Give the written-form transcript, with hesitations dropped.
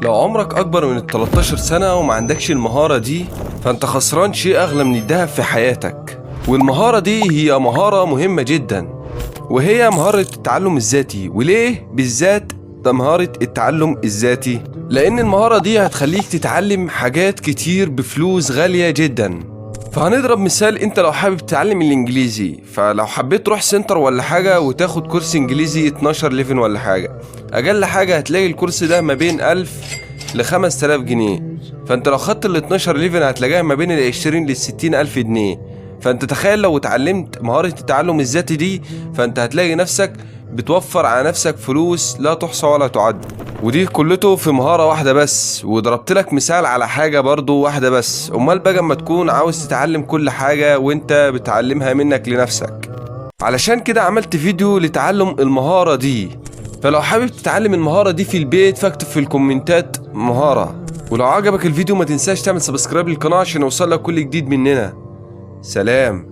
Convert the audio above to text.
لو عمرك أكبر من ال 13 سنة وما عندكش المهارة دي، فأنت خسران شيء أغلى من الذهب في حياتك. والمهارة دي هي مهارة مهمة جدا، وهي مهارة التعلم الذاتي. وليه بالذات ده مهارة التعلم الذاتي؟ لأن المهارة دي هتخليك تتعلم حاجات كتير بفلوس غالية جدا. فهنضرب مثال، انت لو حابب تتعلم الانجليزي، فلو حبيت تروح center ولا حاجة وتاخد كورس انجليزي 12 level ولا حاجة، اقل حاجة هتلاقي الكورس ده ما بين 1000 ل 5000 جنيه. فانت لو خدت ال 12 level هتلاقيها ما بين ال 20 لل 60 الف جنيه. فانت تخيل لو اتعلمت مهارة التعلم الذاتي دي، فانت هتلاقي نفسك بتوفر على نفسك فلوس لا تحصى ولا تعد، ودي كلته في مهارة واحدة بس. وضربت لك مثال على حاجة برضو واحدة بس، امال بقى اما تكون عاوز تتعلم كل حاجة وانت بتعلمها منك لنفسك. علشان كده عملت فيديو لتعلم المهارة دي. فلو حابب تتعلم المهارة دي في البيت، فاكتب في الكومنتات مهارة. ولو عجبك الفيديو ما تنساش تعمل subscribe للقناة عشان يوصلك كل جديد مننا. سلام.